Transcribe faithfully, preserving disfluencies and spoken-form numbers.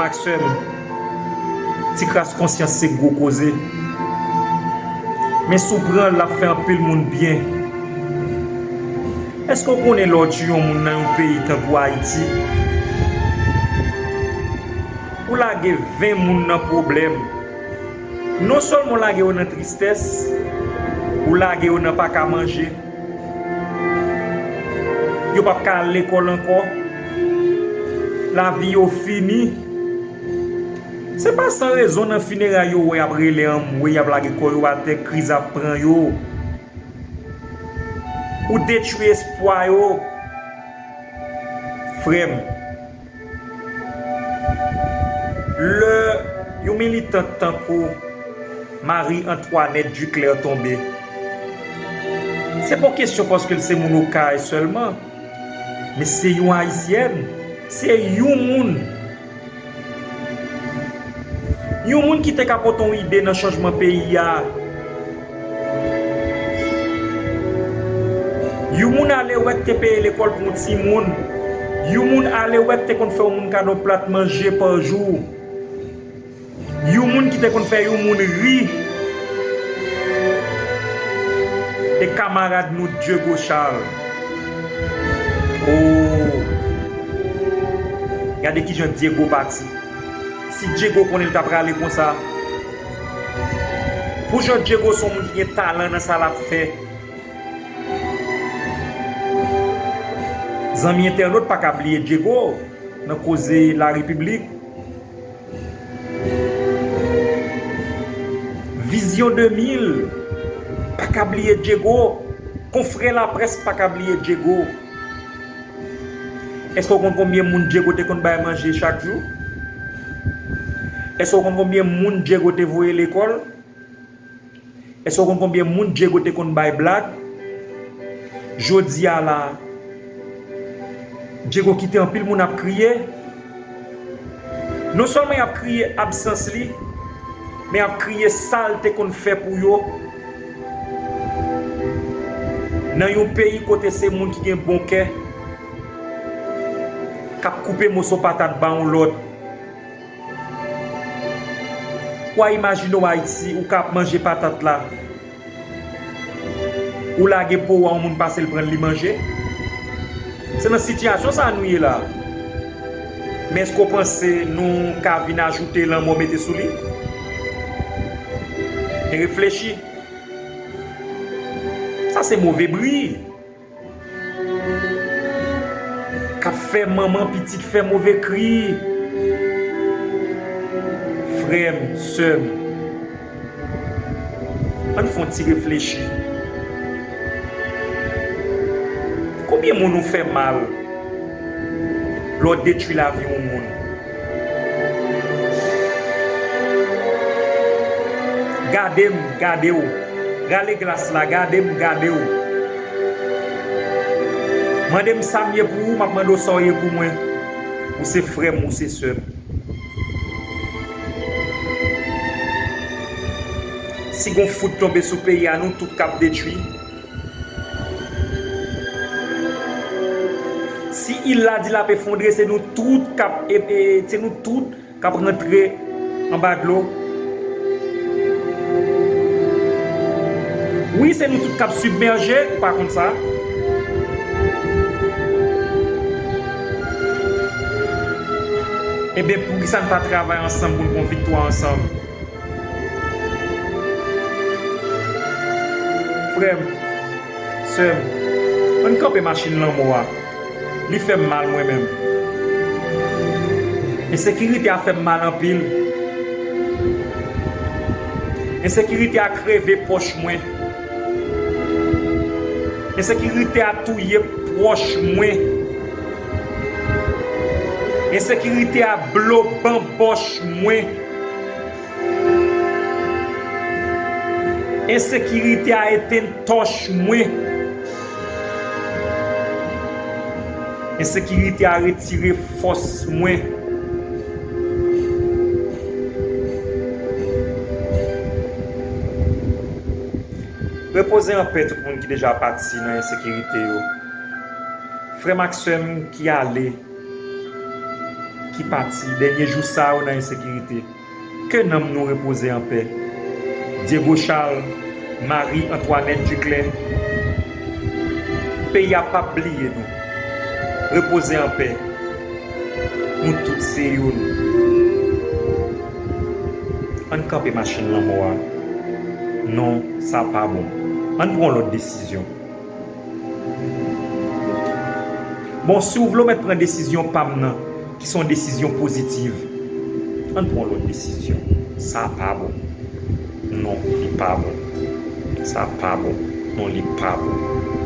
Ak sè m, ti kras konsyans se gwo koze. Men si w pran l, l ap fè anpil moun byen. Èske w konnen lè w tiye yon moun nan yon peyi tankou Ayiti, ou lage ven moun nan pwoblèm? Non sèlman w lage yo nan tristès, ou lage yo nan pa ka manje. Yo p ap ka al lekòl ankò. Lavi yo fini. Se pa san rezon nan fineray yo wè y ap rele anmwe, y ap lage kò yo atè, kriz ap pran yo. Ou detwi espwa yo. Frè m, lè yon militant tankou Marie Antoinette Duclair tonbe, se pa yon kesyon paske l se moun Okay sèlman, men se yon Ayisyèn, se yon moun. Yon moun ki te ka pote yon ide nan chanjman peyi a. Yon moun ale wè k te peye lekòl pou yon timoun. Yon moun ale wè k te konn fè yon moun kado yon plat manje pa jou. Yon moun ki te konn fè yon moun ri. E kamarad nou Diego Charles. Oh! Gade kijan Diego pati. Si Diego konnen l ta prale konsa. Pou jan Diego se yon moun ki gen talan nan sa l ap fè. Zanmi entènot pa ka bliye Diego nan koze larepiblik. Vizyon de mil pa ka bliye Diego. Konfrè laprès pa ka bliye Diego. Èske w konn konbyen moun Diego te konn bay manje chak jou? Èske w konn konbyen moun Diego te voye lekòl? Èske w konn konbyen moun Diego te konn bay blag? Jodi a la, Diego kite anpil moun ap kriye. Non sèlman y ap kriye absans li, men y ap kriye sa l te konn fè pou yo. Nan yon peyi kote se moun ki gen bon kè k ap koupe moso patat ba yon lòt. Ou a imajine w Ayiti, ou ka ap manje patat la, ou lage po a, yon moun pase l pran l, li manje. Se nan sitiyasyon sa a nou ye la. Men èske w panse nou ka vin ajoute lanmò mete sou li? E reflechi. Sa se move bri k ap fè manman pitit fè move kri. Frè m, sè m, ann fè yon ti reflechi. Konbyen moun ou fè mal lè w detwi lavi yon moun? Gade m, gade w. Rale glas la, gade m, gade w. Mande m sa m ye pou ou, m ap mande w sa w ye pou mwen. Ou se frè m, ou se sè m. Si gon foud tonbe sou peyi a, nou tout k ap detwi. Si il la di l ap efondre, se nou tout k ap, e, e, se nou tout k ap rantre anba dlo. Wi, se nou tout k ap sibmèje, ou pa konn sa? Ebyen, poukisa n pa travay ansanm pou n gon viktwa ansanm? Frè m, sè m, ann kanpe machin lanmò a. Li fè m mal mwen menm. Ensekirite a fè m mal anpil. Ensekirite a kreve pòch mwen. Ensekirite a touye pwòch mwen. Ensekirite a blo banbòch mwen. Ensekirite a etenn tòch mwen. Ensekirite a retire fòs mwen. Repoze anpè tout moun ki deja pati nan ensekirite yo. Frè m ak sè m ki ale, ki pati dènye jou sa yo nan ensekirite. Ke nanm nou repoze anpè. Diego Charles, Marie Antoinette Duclair, peyi a p ap bliye nou. Repoze anpè. Nou tout se youn. Ann kanpe machin lanmò a. Non, sa pa bon. Ann pran yon lòt desizyon. Bon, si w vle w mèt pran desizyon pa m nan, ki se yon desizyon pozitiv, ann pran yon lòt desizyon. Sa pa bon. Non, li pa bon. Sa pa bon. Non, li pa bon.